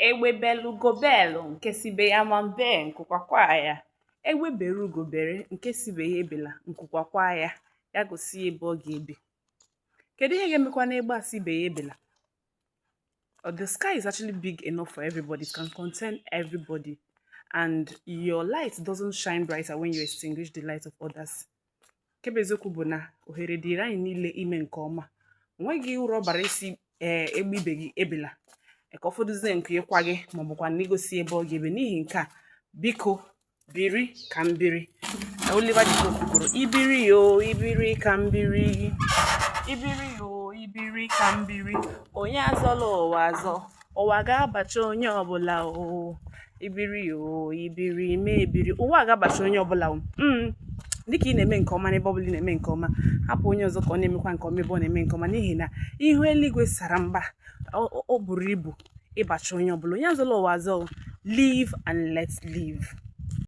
Egbe belu ugo belu, nke sị ibe ya ama mbe, nku kwakwa ya. Egbe bere ugo bere, nke sị ibe ya ebela, nku kwakwa ya, ya gosi ya ebe ọ ga-ebe. Kedu ihe ga-emekwa na egbe a sị ibe ya ebela? The sky is actually big enough for everybody. It can contain everybody. And your light doesn't shine brighter when you extinguish the light of others. Nke bụ eziokwu bụ na ohere dịrị anyị niile ime nke ọma. O nweghị uru ọ bara ịsị ee egbe ibe gị ebela ka ọ fọdụzie nku ịkwa gị ma ọ bụkwa na igosi ebe ọ ga-ebe. N'ihi nke a, biko, biri ka m biri. Oliver de Coque kwuru, ibiri yo, ibiri ka m biri, ibiri yo, ibiri ka m biri, onye azọla ụwa azọ, ụwa ga-abacha onye ọbụla o. Ibiri yo, ibiri mee ebiri, ụwa ga-abacha onye ọbụla o. Dịka ị na-eme nke ọma n'ebe ọbụla ị na-eme nke ọma, hapụ onye ọzọ ka ọ na-emekwa nke ọma ebe ọ na-eme nke ọma, n'ihi na ihu eluigwe sara mba, o buru ibu ịbacha onye ọbụla. Onye azọla ụwa azọ. Live and let live.